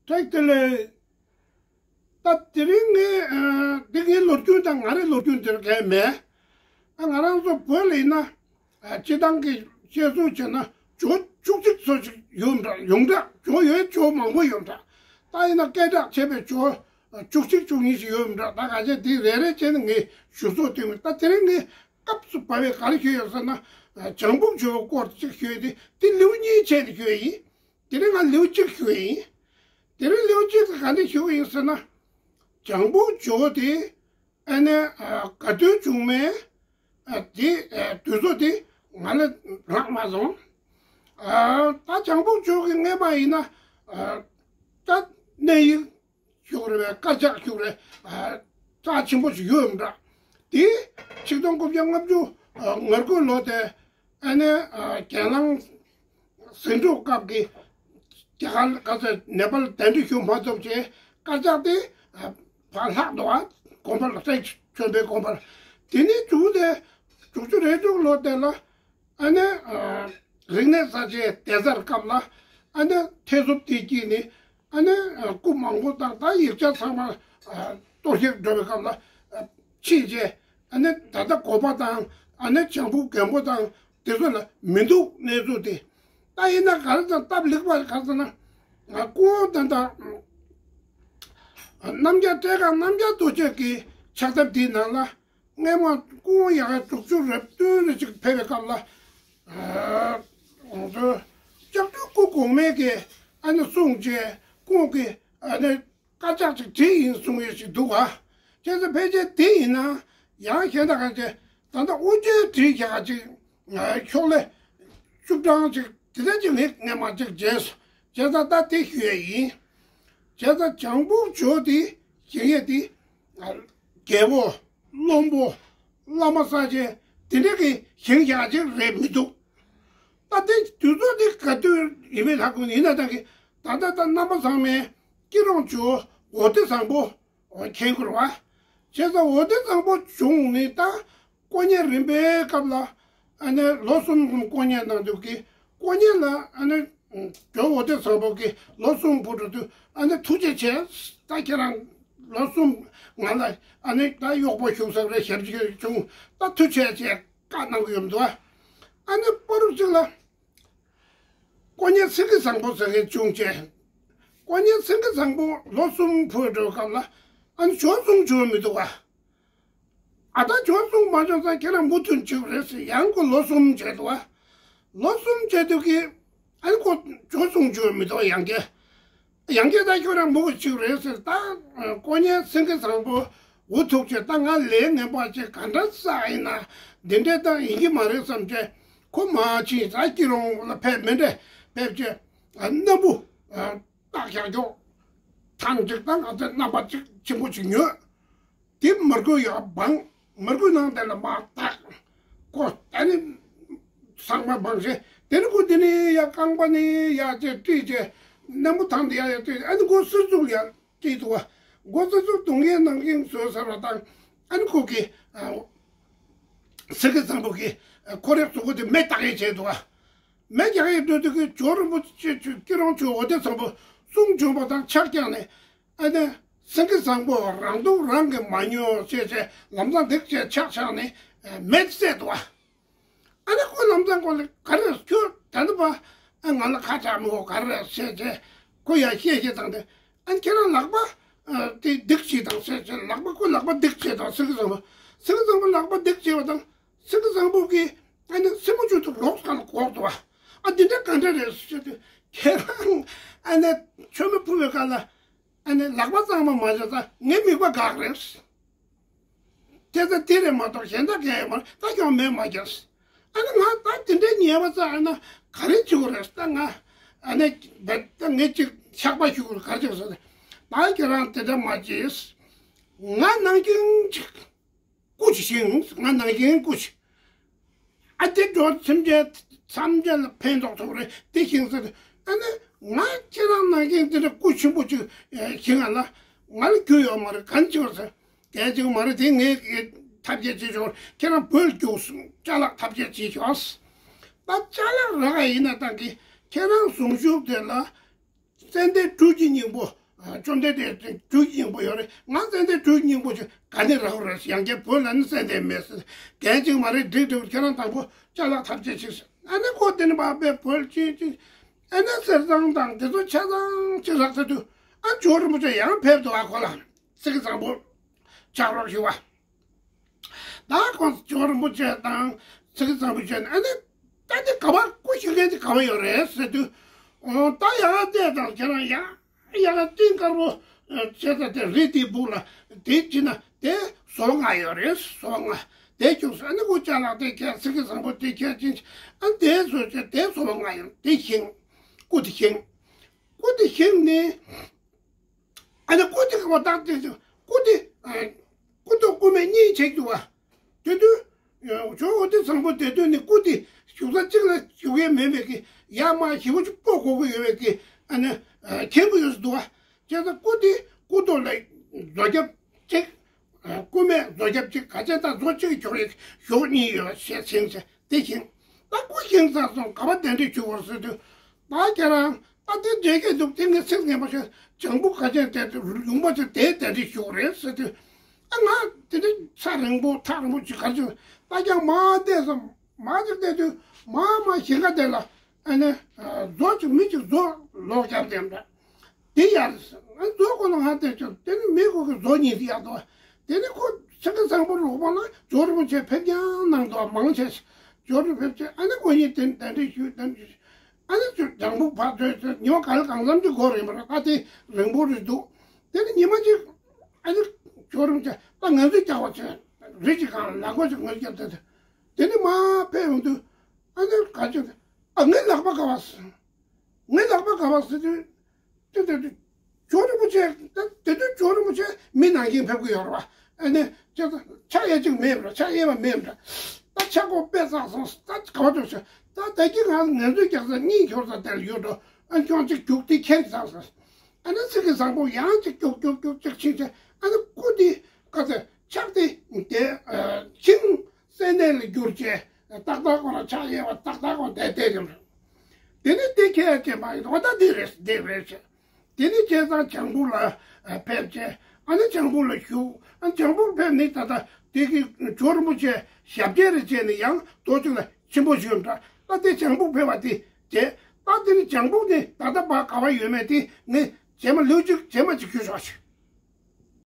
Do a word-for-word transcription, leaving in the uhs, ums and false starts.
བཀྲ་ཤིས་བདེ་ལེགས། ད་དེ་རིང་ངས་ཨ་འདི་ངའི་ལོ་རྒྱུས་དང་ང་རའི་ལོ་རྒྱུས་འདིར་གས་མེད། ཨ་ང་རང་ཚོ་བོད་ལ་ཡིན་ན་ཨ་སྤྱི་བཏང་གི་བཤད་སྲོལ་བྱས་ན་ཇོ་བཅུ་གཅིག་ཙམ་ཞིག་ཡོད་འདྲ། ཡོངས་གྲགས་ཇོ་ཡོད་ཇོ་མང་པོ་ཡོད་འདྲ། ད་ཡིན་ན་སྐད་གྲགས་ཆེ་བའི་ཇོ་བཅུ་གཅིག་བཅུ་གཉིས་ཞིག་ཡོད་འདྲ། ད་ག་ཚད་དེ་རེ་རེ་བྱས་ནས་ངས་ཞུ་སྲོལ་བཏོན་ཡོད། ད་དེ་རིང་ངས་སྐབས་སུ་བབས་པའི་ག་རེ་ཞུས་ཡོད་ཟེར་ན། ཨ་བྱང་ཕུག་ཇོ་བོའི་སྐོར་གཅིག་ཞུས་ཏེ་དེ་ལེའུ་གཉིས་བྱས་ནས་ཞུས་ཡིན། དེ་རིང་ང་ལེའུ་གཅིག་ཞུ་ཡིན། དེ་རིང་ལེའུ་གཅིག་གི་ག་འདྲ་ཞུ་གི་ཡིན་ཟེར་ན། བྱང་ཕུག་ཇོ་བོ་དེ་ཨ་ནི་ཨ་ག་དུས་བྱུང་མིན་ཨ་དེ་ཨ་དུས་ཚོད་དེ་ང་ལ་རག་མ་སོང་། ཨ་ད་བྱང་ཕུག་ཇོ་བོ་གི་སྔས་མ་ཡིན་ན་ཨ་ད་གནས་ཡིག་ཞུ་གི་རེད་པས། དཀར་ཆག་ཞུ་གི་རེད། ཨ་རྩ་ཆེན་པོ་ཞིག་ཡོད་མི་འདྲ། དེ་ཆིག་སྟོང་དགུ་བརྒྱ་ལྔ་བཅུ་ང་དགུ་ལོ་དེ་ཨ་ནི་ཨ་རྒྱལ་ནང་ཟིང་འཁྲུག་སྐབས་ཀྱི་རྒྱ་གར་ག་ཚོད་ནེ་པཱལ་གདན་འདྲེན་ཞུ་མ་ཐུབ་བྱས་དཀར་ཆག་དེ་ཨ་ཕར་ལྷག་འདུག་ཨ། དགོན་པ་ལ་སྲས་ཆོས་འཕེལ་དགོན་པར། དེ་ནས་བྱུང་སྟེ་དྲུག་ཅུ་རེ་དྲུག་ལོ་དེ་ལ་ཨ་ནི་ཨ་རིག་གནས་གསར་བརྗེ་སྡེ་གསར་སྐབས་ལ་ཨ་ནི་ཐེ་ཚོམ་དེ་སྐྱེས་ནས་ཨ་ནི་ཨ་སྐུ་མང་པོ་དང་ད་ཡིག་ཆ་ཚང་མ་ཨ་གཏོར་བཤིག་འགྲོ་བའི་སྐབས་ལ་ཨ་ཕྱིན་བྱས་ཨ་ནི་ད་ལྟ་གོ་པ་དང་ཨ་ནི་བྱང་ཕུག་མགོན་པོ་དང་དེ་ཚོ་ལ་མི་འདུག། གནས་ཚུལ་དེ་ད་ཡིན་ན་ག་རེ་དང་སྟབས་ལེགས་པ་ག་རེ་ཟེར་ན། ང་སྐུ་ངོ་ད་ལྟ་རྣམ་རྒྱལ་བཀྲས་མཁར་རྣམ་རྒྱལ་རྡོ་རྗེ་གི་ཕྱག་དེབ་དེའི་ནང་ལ། སྔས་མ་སྐུ་ངོ་ཡ་ག་དྲུག་ཅུ་རེ་བདུན་རེ་ཅིག་ཕེབས་པའི་སྐབས་ལ། ཨ་ང་ཚོ་ལྕགས་སྦྲུལ་སྐུ་གོང་མའི་གི་ཨ་ནི་གསུང་བཅས་ཁོང་གི་ཨ་ནི་དཀར་ཆག་ཅིག་བྲིས་ཡིན་གསུང་ཡས་ཅིག་འདུག་ག། བྱས་ཙང་ཕལ་ཆེར་དེ་ཡིན་ན་ཡང་གཞན་དག་ག་ཅེ་ད་ལྟ་དབུ་ཅན་བྲིས་བཞག་ཅིག་ཤོག་ལྷེ་བཅུ་གྲངས་ཅིག་དེ་འདྲ་ཅིག་ངས་སྔས་མ་ཅིག་མཇལ་སོང་། བྱས་ཙང་ད་དེ་ཞུ་ཡས་ཡིན། བྱས་ཙང་བྱང་ཕུག་ཇོ་བོ་དེ་བཞེངས་ཡས་དེ། རྒྱལ་པོ། བློན་པོ། བླ་མ་གསར་བརྗེ་དེ་འདྲ་གི་བཞེངས་བཞག་ཅིག་རེད་མི་འདུག། ད་དེ་དུས་ཚོད་དེ་ག་དུས་ཡིན་མིན་ཧ་གོ་ཡིན་ན་ད་གི་ད་ལྟ་ད་རྣམ་པ་ཚང་མས་སྐྱིད་གྲོང་ཇོ་བོ་ཨོ་ཏི་བཟང་པོ་མཁྱེན་དགོས་རེད་བ། བྱས་ཙང་ཨོ་ཏི་བཟང་པོ་བྱུང་ནས་ད་དཀོན་གཉེར་རིམ་པའི་སྐབས་ལ་ཨ་ནི་ལོ་གསུམ་གསུམ་དཀོན་གཉེར་གནང་དུས་ཀྱི་དཀོན་གཉེར་ལ་ཨ་ནི། ཇོ་བོ་ཨོ་ཏི་བཟང་པོ་གིས་ལོ་གསུམ་འཕུར་འགྲོ་དུས་ཨ་ནི་ཐུགས་རྗེ་ཆེ། ད་ཁྱེད་རང་ལོ་གསུམ་ང་ལ་ཨ་ནི་ད་གཡོག་པོ་ཞུགས་ས་རེ་ཞབས་ཕྱི་བྱུང་། ད་ཐུགས་རྗེ་ཆེ་བཀའ་གནང་གི་ཡོད་འདུག། ཨ་ནི་པོ་རུ་གཅིག་ལ་དཀོན་གཉེར་སེང་གེ་བཟང་པོ་ཟེར་མཁན་བྱུང་བྱས། དཀོན་གཉེར་སེང་གེ་བཟང་པོ་ལོ་གསུམ་འཕུར་འགྲོ་སྐབས་ལ་ཨ་ནི་ཇོ་གསུམ་བྱུང་མི་འདུག་ག། ཨ་ད་ཇོ་གསུམ་མ་བྱུང་ཙང་ཁྱེད་རང་མུ་མཐུད་བྱེད་དགོས་རེད་ཟེར། ཡང་ཁོ་ལོ་གསུམ་བྱས་འདུག་བ། ལོ་གསུམ་བྱས་དུས་ཀྱི་ཨ་ནི་ཁོ་ཇོ་གསུམ་བྱུང་མི་འདུག། ཡང་བསྐྱར་ཡང་བསྐྱར་ད་ཁྱོད་རང་མུ་མཐུད་བྱེད་དགོས་རེད་ཟེར། ད་དཀོན་གཉེར་སེང་གེ་བཟང་པོ་འུ་ཐུག་བྱས། ད་ང་ལས་ངན་པ་ཅིག་ག་འདྲ་བསགས་ཡིན་ན་འདི་འདྲའི་ད་ཡིན་གྱི་མ་རེད་བསམ་བྱས། ཁོ་མར་ཕྱིན། ད་སྐྱིད་གྲོང་ལ་ཕེབས་མི་འདྲ་ཕེབས་བྱས་སྣམ་བུ་བཏགས་བཞག་ཆོག་ཐང་ཅིག་དང་ཨ་ཙི་རྣམ་པ་ཅིག་ཆེན་པོ་ཅིག་ཉོས། དེ་མར་ཁུ་ཡར་སྦངས། མར་ཁུ་ནང་དེ་ལ་མར་བཏགས། ཁོ་ཨ་ནི་ཚང་མ་སྦངས་བྱས། དེ་ནི་ཁོ་དེ་ནས་ཡར་རྐང་པ་ནས་ཡར་ཅིག་བཀྲུས་བྱས། སྣམ་བུ་ཐང་དེ་ཡར་ཡར་བཀྲུས། ཨ་ནི་མགོ་སེར་ཚུགས་ལ་ཡར་བཀྲུས་འདུག་བ། མགོ་སེར་ཚུགས་གདོང་ཡས་ནང་བཞིན་བཟོས་ཚར་བ་དང་། ཨ་ནི་ཁོ་གི་ཨ་སེང་གེ་བཟང་པོ་གི་ཁོ་རའི་གཟུགས་པོ་དེ་མེ་བཏགས་ཡས་བྱས་འདུག་བ། མེ་རྒྱག་ཡས་འགྲོ་དུས་ཀྱི་ཇོ་རིན་པོ་ཆེ་ཆུ་སྐྱིད་གྲོང་ཆུ་ཨོ་ཏི་བཟང་པོ་གསུང་བྱུང་བ་དང་ཆ་རྐྱེན་ནས། ཨ་ནི་སེང་གེ་བཟང་པོ་རང་སྡུག་རང་གིས་མ་ཉོ་ཅེས་བྱས་ལམ་སང་འདེགས་བྱས་ཆག་ཆག་ནས་མེད་བསད་འདུག་བ། ཨ་ནི་ཁོ་ལམ་སང་ཁོ་ལ་ག་རེ་ཁྱོད་ད་ནི་པ་ཨ་ང་ལ་ཁ་གྲག་མི་དགོས་ག་རེ་བྱས་བྱས་ཁོ་ཡར་བཤད་བཤད་བཏང་སྟེ། ཨ་ནི་ཁྱེད་རང་ལག་པ་ཨ་དེ་འདེགས་བྱེད་དང་བྱས་བྱས། ལག་པ་ཁོ་ལག་པ་འདེགས་བྱེད་དང་། སེང་གེ་བཟང་པོ་སེང་གེ་བཟང་པོ་ལག་པ་འདེགས་བྱེད་པ་དང་། སེང་གེ་བཟང་པོ་གིས་ཨ་ནི་སེན་མོ་མཆུ་ཏོ་ལོགས་ཀ་ལ་གོག་འདུག་བ། ཨ་འདི་འདྲ་ག་འདྲ་རེད་ཟེར་དུས། ཁྱེད་རང་ཨ་ནི་མཆོད་མེ་ཕུལ་བའི་སྐབས་ལ་ཨ་ནི་ལག་པ་གཙང་མ་མ་བྱས་ཙང་ངའི་མིད་པ་འགག་རེད། དེ་ལྟ་དེ་རེད་མ་གཏོགས་གཞན་དག་གང་ཡང་མ་རེད། ད་ཁྱོད་མེད་མ་རྒྱབ། ཨ་ནི་ང་ད་དེ་འདྲའི་ཉེས་པ་ཙམ་ཨ་ན་ག་རེ་བྱེད་དགོས་རེད། ད་ང་ཨ་ནི་བེད་ད་ངས་ཅིག་ཆག་པ་ཞུ་དགོས་ག་རེ་བྱེད་དགོས་ཟེར། ད་ཁྱེད་རང་དེ་འདྲ་མ་བྱེད། ང་ནང་ཁྱིམ་ཅིག་སྐུ་ཅིག་བཞེངས། ང་ནང་བཞིན་སྐུ་ཅིག་ཨ་དེ་འགྲོ་སེམས་ཅན་ཐམས་ཅད་ལ་ཕན་ཐོགས་ཐུབ་རེད་དེ་བཞེངས་ཟེར། ཨ་ནི་ང་ཁྱེད་རང་ནང་བཞིན་དེ་འདྲ་སྐུ་ཆེན་པོ་ཅིག་བཞེངས་ཨ་ན་ང་ལ་རྒྱུ་ཡོད་མ་རེད། གང་བྱེད་པ་ཟེར། གལ་ཆེན་པོ་མ་རེད། དེ་ངས་ཐབས་ཤེས་བྱེད་ཆོག་ཁྱེད་རང་བོད་རྒྱུགས་སོང་། ཅ་ལག་ཐབས་ཤེས་བྱེད་ཤོག་ད་ཅ་ལག་རག་ཡིན་ན་ད་གི་ཁྱེད་རང་གཟུངས་གཞུག་དེ་ལ། ཙན་དན་གྲུ་གི་སྙིང་པོ། བཅོམ་ལྡན་འདས་གྲུ་གི་སྙིང་པོ་ཡོད་རེད། ང་ཙན་དན་གྲུ་གི་སྙིང་པོ་ཞིག་ག་ནས་རག་རེད། ཡང་བསྐྱར་བོད་ལ་ནི་ཙན་དན་མེད་ཟེར། གན་ཅིག་མ་རེད། འགྲིག་འགྲིག་ཁྱེད་རང་དང་པོ་ཅ་ལག་ཐམས་ཅད་ཅིག་ཨ་ནི་ཁོ་དེ་ནི་མ་དཔེ་བོད་ཅིག་ཅིག་ཨ་ནི་གསེར་ཟངས་དང་དེ་ཚོ་ཆ་ཚང་ཅིག་རག་ཚར་དུས། ཨ་ཇོ་རིན་པོ་ཆེ་ཡང་ཕེབས་འདུག་ཨ་ཁོ་ལ་ཚིག་གི་བཟང་པོ་ཆགས་རོགས་ཞུ་བ། ད་ཁོང་ཇོ་རིན་པོ་ཆེ་དང་ཚིག་གི་བཟང་པོ་བྱས་ནས་ཨ་ནི་ད་དེ་ག་བ་སྐུ་ཞིག་གན་དེ་ག་བ་ཡོད་རེད་ཟེར་དུས། ཨོ་ད་ཡང་བལྟས་དང་ཁྱེད་རང་ཡང་ཡང་སྟེང་དཀར་པོ་བྱས་ཙང་དེ་རི་དེའི་སྦུག་ལ་དེ་བྱིན་ན་དེ་བཟོ་ལྔ་ཡོད་རེད། བཟོ་ལྔ་དེ་བྱུང་ཟེར། ཨ་ནི་སྐུ་ཅ་ལག་དེ་ཁྱེད་ཚིག་གི་བཟང་པོ་དེ་ཁྱེད་ཅིན་ཨ་དེ་བཟོ་བྱས་དེ་བཟོ་ལྔ་ཡོད། དེ་བཞེངས། སྐུ་དེ་བཞེངས། སྐུ་དེ་བཞེངས་ནས། ཨ་ནི་སྐུ་དེ་ག་བ་བཏགས་ཏེ་སྐུ་དེ། སྐུ་ཐོག་སྐུ་མེད་གཉིས་བྱེད་འདུག་བ། དེ་དུས། ཇོ་བོ་དྷི་བཟང་པོ་དེ་དུས་ནི་སྐུ་དེ་བཞུགས་ས་གཅིག་ལ་བཞུགས་ཡས་མེད་པའི་གི་ཡར་མར་ཞེ་པོ་ཅིག་སྤོ་དགོས་ཀྱི་ཡོད་པའི་གི་ཨ་ནི་མཁྱེན་གྱི་ཡོད་ཟེར་འདུག་བ། བྱས་ཙང་སྐུ་དེ་སྐུ་ཐོག་ལ་བཟོ་རྒྱབ་གཅིག་སྐུ་མེད་བཟོ་རྒྱབ་གཅིག་ག་ཚད་ད་བཟོ་གཅིག་གི་ཁྱོག་རེ་གཞོགས་གཉིས་ཡོད་ཞེས་ཟིན་ཚེ་དེ་བཞེངས། ད་སྐུ་བཞེངས་ཚར་སོང་། ག་བ་གདན་འདྲེན་ཞུ་དགོས་ཟེར་དུས། ད་ཁྱེད་རང་ད་དེ་འདྲེན་གྱི་འདུག་དེ་ངས་ཚིག་ངན་པ་ཞིག་བྱང་བུ་ག་ཅན་དེ་ལུང་པ་ཅིག་དེ་གདན་འདྲེན་ཞུ་དགོས་རེད་ཟེར་དུས། ཨ་ང་དེ་འདྲ་ས་རིང་པོ་ཐག་རིང་པོ་ཅིག་ག་ཅིག་ད་ཀྱང་མ་བལྟས་སམ། མ་ཅིག་བལྟས་དུས་མ་མ་ཞིང་ཁ་དེ་ལ་ཨ་ནི་མཛོ་ཅིག་མི་ཅིག་མཛོ་ལོག་རྒྱབ་དེ་འདྲ། དེ་ཡར་ཨ་མཛོ་ཁོ་ལ་ང་བལྟས་ཀྱང་དེ་ནི་མི་ཁོ་གི་མཛོ་གཉིས་དེ་ཡར་འདུག་དེ་ནི་ཁོ་ཚིག་གི་བཟང་པོ་རོགས་པ་ལ་ཇོ་རིན་པོ་ཆེ་ཕེབས་ཀྱང་གནང་འདུག་མང་ཆེ་ཇོ་རིན་ཕེབས་ཆེ་ཨ་ནི་ཁོ་གཉིས་དེ་གདན་འདྲེན་ཞུས། གདན་འདྲེན་ཞུས། ཨ་ནི་ཇོ་ལྗང་བུ་ཕར་ཚོས་ཚོས་ཉི་མ་ག་ལ་གང་འཚམ་ཅིག་འགོར་ཡིན་པ་རེད། ད་དེ་རིང་པོ་རེད་འདུག་དེ་ནི་ཉི་མ་གཅིག་ཨ་ནི་ཇོ་རིན་ཆེན་ད་ངལ་གསོ་རྒྱག་པ་བྱས་རི་གཅིག་སྒང་ལ་ལག་པ་ཅིག་ངལ་རྒྱབ་བསྡད་དེ། དེ་ནི་མར་ཕེབས་ཡོང་དུས་ཨ་ནི་ག་ཅིག་ཨ་ངའི་ལག་པ་ག་བ་ཟེར། ངའི་ལག་པ་ག་བ་ཟེར་དུས། དེ་དེ་དེ་ཇོ་རིན་པོ་ཆེ་ད་དེ་དུས་ཇོ་རིན་པོ་ཆེ་མི་ནང་བཞིན་ཕེབས་ཀྱི་ཡོད་རེད་བ། ཨ་ནི་ཅེ་ད་ཕྱག་གཡས་གཅིག་མེད་པ་རེད། ཕྱག་གཡས་པ་མེད་པ་རེད། ད་ཕྱག་གོག་པད་བཙགས་སོང་། ད་ག་བ་འགྲོ་ཤག་ད་ད་གི་ང་ངལ་གསོ་རྒྱག་ས་གཉིད་ཤོར་ས་དེར་ཡོད་འགྲོ། ཨ་ཁྱོད་ཅིག་རྒྱུག་དེ་ཁྱེར་བཙགས་སོང་། ཨ་ནི་ཚིག་གི་བཟང་པོ་ཡང་ཅིག་རྒྱུག་རྒྱུག་རྒྱུག་ཅིག་ཕྱིན་ཚེ་ཨ་ནི་སྐུ་དེ་ག་ཚད་ཕྱག་དེ་དེ་ཤིང་ཙན་དན་ལ་བསྒྱུར་བྱས་ཏག་ཏག་ཁོ་ན་ཕྱག་གཡས་པ་ཏག་ཏག་ཁོ་དེ་དེ་རེད། དེ་ནི་དེ་ཁྱེད་ཅེས་མ་ཡིན་འོ་ད་འདི་རེད་འདི་རེད་ཅེས། དེ་ནི་བྱས་ཙང་ལྗང་བུ་ལ་ཕེབས་བྱས་ཨ་ནི་ལྗང་བུ་ལ་བཞུགས། ཨ་ལྗང་བུར་ཕེབས་ནི་ད་ལྟ་དེ་གི་ཇོ་རིན་པོ་ཆེ་ཞབས་རྗེས་རེ་བྱས་ནས་ཡང་རྡོ་གཅིག་ལ་ཆེན་པོ་ཞུས་འདྲ། ད་དེ་ལྗང་བུ་ཕེབས་པ་དེ་བྱས། ད་དེ་ནི་ལྗང་བུ་ནི་ད་ལྟ་བར་ག་བ་ཡོད་མེད་དེ་ངས་རྗེས་མ་ལུས་གཅིག་རྗེས་མ་གཅིག་ཞུས་ཆོག་ཞིག